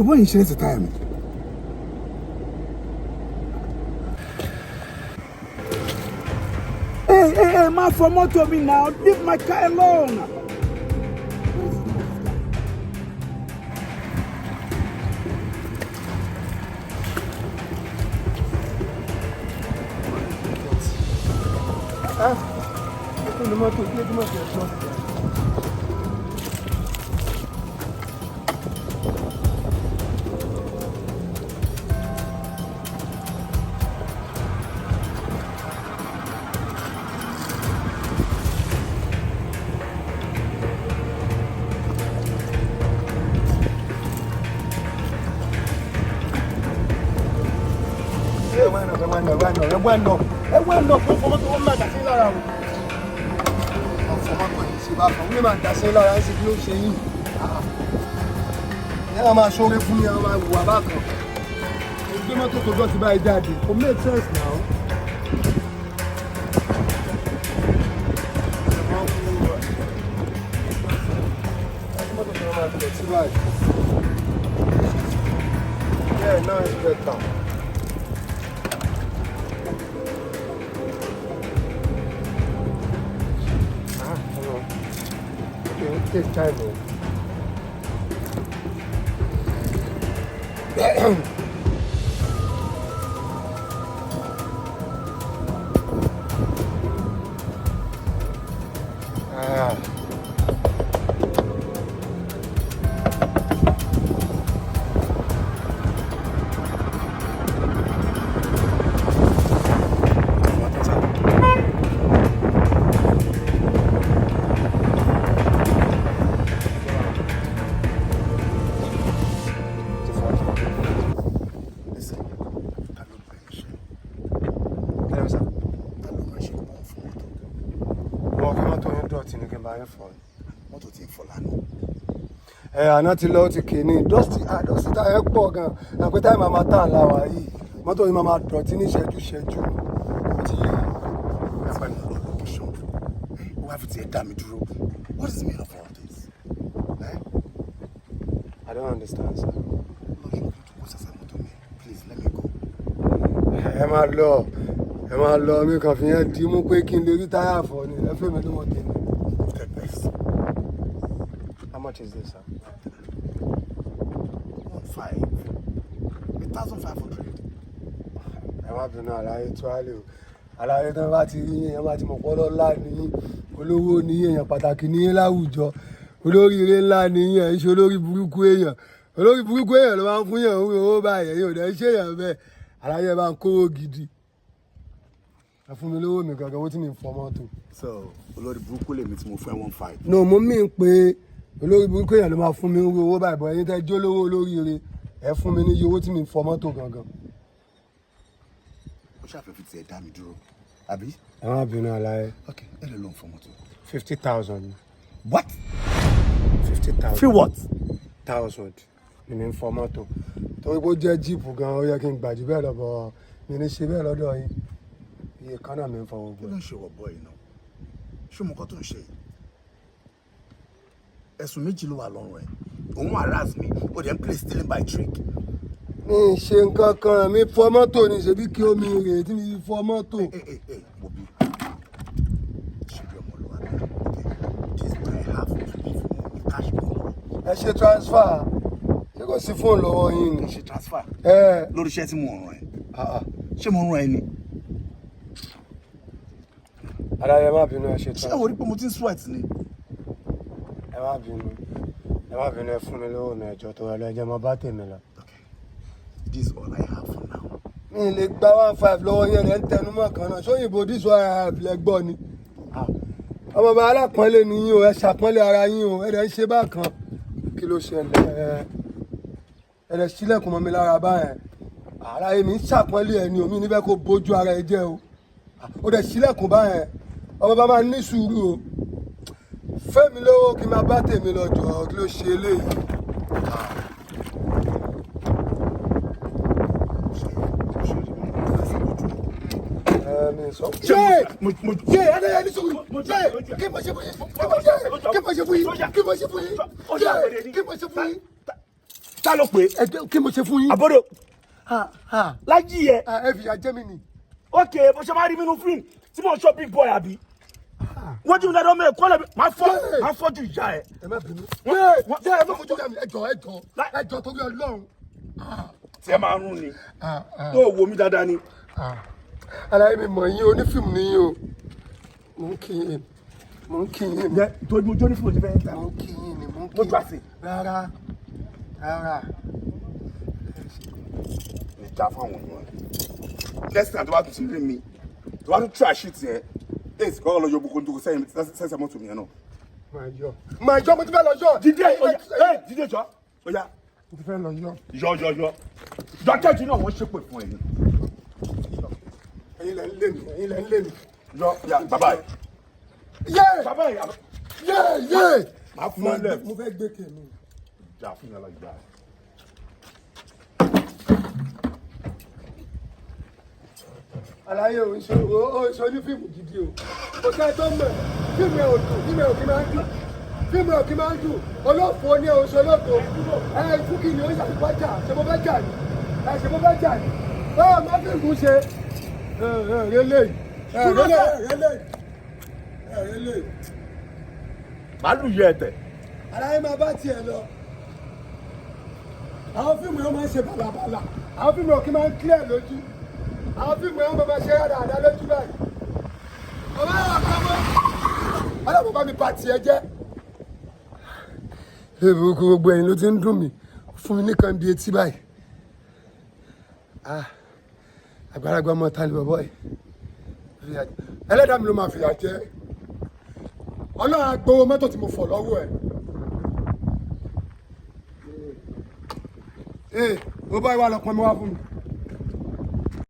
Bọ̀bọ́ yìí ń ṣeré sí táyà mi. Hey, hey, hey, má fọ mọ́tò mi now. Leave my car alone. Ah, kí ni mọ́tò kí ni mọ́tò ẹ̀ sọ? Ẹ wá nà, ẹ wá nà, ẹ wá nà, ẹ wá nà, ẹ wá nà kó fọmọ́tò wọn máa dà sí lára o. Ọ̀fọ̀mọ́tò yìí ṣe bá fọ̀, wọ́n máa dà sí lára ẹ̀ ṣe kí ló ṣe yìí. Ẹ máa ṣoore fún mi, ẹ máa wùwà bákan. Ẹ gbé mọ́tò tó dọ̀tí báyìí jáde, kò make sense now. Mọ́tò tó máa dọ̀tí báyìí. Yeah, now it's better. Ah, hello. Okay, it take time. Oh. Ah. Listen, ta ló bẹ̀ ń ṣe? Kí ló sọ? Ta ló máa ṣe pọ́n fún mọ́tò? Wọ́n kí mọ́tò yín dọ̀tí ní kí n bá yín fọ̀. Mọ́tò tí ń fọ́ lánàá. Ẹ àná ti lọ, ó ti kè ní dusty, dusty táyà pọ̀ gan. Ẹ pé táyà máa máa tàn láwa yìí. Mọ́tò yín máa máa dọ̀tí ní ìṣẹ́jú ìṣẹ́jú. Ó ti yé. Ẹ pẹ́ ní lọ location. Ó wá fi tiẹ̀ dá mi dúró. What is the meaning of all this? Eh? I don't understand, sir. Lọ́jọ́ kí n tó kó sẹ́sẹ́ mọ́tò mi. Please let me go. Ẹ máa lọ, ẹ máa lọ, mi kàn fi yẹn dì í mú pé kí n lè rí táyà fọ̀ ni. Ẹ fẹ́ mi lówó tèmi. Take this. How much is this, sir? 1,500. 1,500. Ẹ má bínú, àlàyé tó á lè o. Àlàyé tán bá ti rí yín, ẹ má ti mọ̀ pọ́lọ́ ńlá ní, olówó ní, èèyàn pàtàkì ní láwùjọ, olóríire ńlá ní, ẹ̀ ń ṣe olórí burúkú èèyàn. Olórí burúkú èèyàn ló máa ń fún yàn owó owó báyìí, ẹ̀yin ò dẹ̀ ń ṣe èèyàn bẹ́ẹ̀. Àlàyé, ẹ bá ń kówó gidi. Ẹ fún mi lówó mi gangan, owó tí mi ń fọ mọ́tò. So olórí burúkú lèmi tí mo fún ẹ 1,500? No, mo mí pé olórí burúkú èèyàn ló máa fún mi ní owó báyìí, bọ̀ ẹ̀yin tẹ́ jó lówó olóríire, ẹ fún mi ní iye owó tí mi ń fọ mọ́tò gangan. Ó ṣàfẹ́ fi tiẹ̀ dá mi dúró. Àbí? Ẹ má bínú, àlàyé. Ok, èló ló ń fọ mọ́tò? 50,000. What? 50,000. Free what? Thousand ni mi ń fọ mọ́tò, torí pé ó jẹ́ jeep gan, ó yẹ kí n gbà jù bẹ́ẹ̀ lọ, bọ̀ mi ní ṣe bẹ́ẹ̀ lọ́dọ̀ yín. Iye kan náà mi ń fọ gbogbo Kí ló ń ṣe wọ̀ bọ́ yìí náà? Ṣé o mọ nǹkan tó ń ṣe yìí? Ẹ̀sùn méjì ló wà lọ́rùn ẹ̀. Òun harass mi, ó dẹ̀ ń play stealing by trick. Mi ì ṣe nǹkan kan, mi fọ mọ́tò ni, ṣebí kí omi rèé tí mi fọ mọ́tò. Ẹ ẹ ẹ, wo bí, ṣe bí ọmọ ló wà ní. Okay, this I have to give you in cash gan. Ẹ ṣe transfer, ṣé kò sí fóònù lọ́wọ́ yín Kì ni? í ṣe transfer. Ẹ Lórí iṣẹ́ tí mo rán ẹ. Ah, ah. Ṣé mo rán ẹ ni? Adáyẹ, má bínú, ẹ ṣe Ṣé transfer. o rí pé mo ti ń sweat ni? Ẹ má bínú, ẹ má bínú, ẹ fún mi lówó mi, ẹjọ́ tó wà lọ, ẹ jẹ́ mo bá tèmi lọ. Okay, this is all I have for now. Mi ì lè gba 1,500 lọ́wọ́ yẹn, ẹ̀ ń tẹnu mọ́ kan náà sóyìnbó. This one I have lẹ gbọ́ ni. Ah, ọmọ bá alápọ̀nlé ni yín o, ẹ ṣàpọ́nlé ara yín o, ẹ dẹ̀ ń ṣe bákan. Kí ló ṣẹlẹ̀? Ẹ dẹ̀ sílẹ̀kùn mọ́ mi lára báyẹn. Ara èmi ń ṣàpọ́nlé ẹ ni omi níbẹ̀ kó bójú ara ẹ jẹ́ o. Ah, ó dẹ̀ sílẹ̀kùn báyẹn. Ọmọ bá máa ní sùúrù o. Fẹ́mi lówó kí n máa bá tèmi lọ jọ. Kí ló ṣe eléyìí? Ṣé ṣé mo ṣe lójú? Ẹ mi sọ. Ṣé mo Ṣé adéyẹ ní sùúrù? Ṣé kí mo ṣe fún yín? Kí mo ṣe? Kí mo ṣe fún yín? Kí mo ṣe fún yín? Ṣé kí mo ṣe fún yín? Ta ló pè é? Ẹ jẹ́ kí mo ṣe fún yín. Àbọ̀dọ̀ Ha, ha. láyé ẹ. Ah, ẹ fìyà jẹ mí ni. Ok, bó ṣe máa rí mi nínú fíìmù tí mò ń ṣọ́ big boy àbí. Wọ́n jí mi dáadáa, ọmọ ẹ̀kọ́ lẹ́bi máa fọ́, máa fọ́ ju ìyá ẹ̀. Ẹ má bínú. Yé, ẹ má fojú dà mí. Ẹ jọ̀ọ́, ẹ jọ̀ọ́, ẹ jọ̀ọ́, torí Ọlọ́run. Tí ẹ máa rún ni. Ah, ah. Tó wo mi dáadáa ni. Ah. Aláyé, mi mọ̀ yín, onífíìmù ni yín o. Mò ń kí yín, mò ń kí yín. Ǹjẹ́ tó mo jó ní fíìmù ti fẹ́ ta? Mò ń kí yín ni, mò ń kí Mo yín. gbà sí. Rárá, rárá. Ní já fáwọn èèyàn ẹ. Next time tó bá tún ti rí mi, tó bá tún try shit yẹn, èsì kọ́ lọ yọ gbogbo tó sẹ́yìn sẹ́sẹ̀ mọ́tò mi yẹn náà. Máa yọ, máa yọ, mo ti fẹ́ lọ yọ. Dídé oya, ẹ dídé jọ oya. Mo ti fẹ́ lọ yọ. Yọ, yọ, yọ. Jọ́kẹ́jì náà wọ́n ṣépè fún ẹ ni. Ẹ̀yin lẹ ń lé mi, ẹ̀yin lẹ ń lé mi. Yọ ya bàbá yìí. Yé. Bàbá yìí. Yé, yé. Máa fún ẹ lẹ. Mo fẹ́ gbé kèmí. Jà fún yàrá ìgbà. Àlàyé, ò ń ṣe ó ń ṣe onífíìmù gidi o. Kò sẹ́ni tó mọ̀ fíìmù ẹ̀ ò dùn, fíìmù ẹ̀ ò kí máa ń dùn, fíìmù ẹ̀ ò kí máa ń dùn. Olófo ni ò ń ṣe olófo. Ẹ fún kí ni ó yà wá jà? Ṣe mo fẹ́ jà ni? Ẹ ṣe mo fẹ́ jà ni? Báwo má fíìmù ṣe ẹ ẹ rẹlẹ ẹ rẹlẹ rẹlẹ ẹ rẹlẹ. Màálù yẹ ẹtẹ. Àlàyé, máa bá tiẹ̀ lọ. Àwọn fíìmù yẹn máa ń ṣe bàlàbàlà, àwọn fíìmù yẹn kì í máa ń clear lójú, àwọn fíìmù yẹn máa ṣe rádaràda lójú báyìí. Ọba yà kọ́ mọ́, ọlọ́mọ bá mi bà tiẹ̀ jẹ́. Ebuku, gbogbo ẹ̀yìn ló ti ń dùn mí fún mi nìkan bí etí báyìí. Ah, àgbàlagbà ọmọ ta ni bọ̀bọ̀ yìí? Ẹlẹ́dàá mi ló máa fìyà jẹ. Ọlọ́run á gbowó mọ́tò tí mo fọ̀ lọ́wọ́ ẹ̀. Ee, mo bá ìwà lọ pọn mi wá fún mi.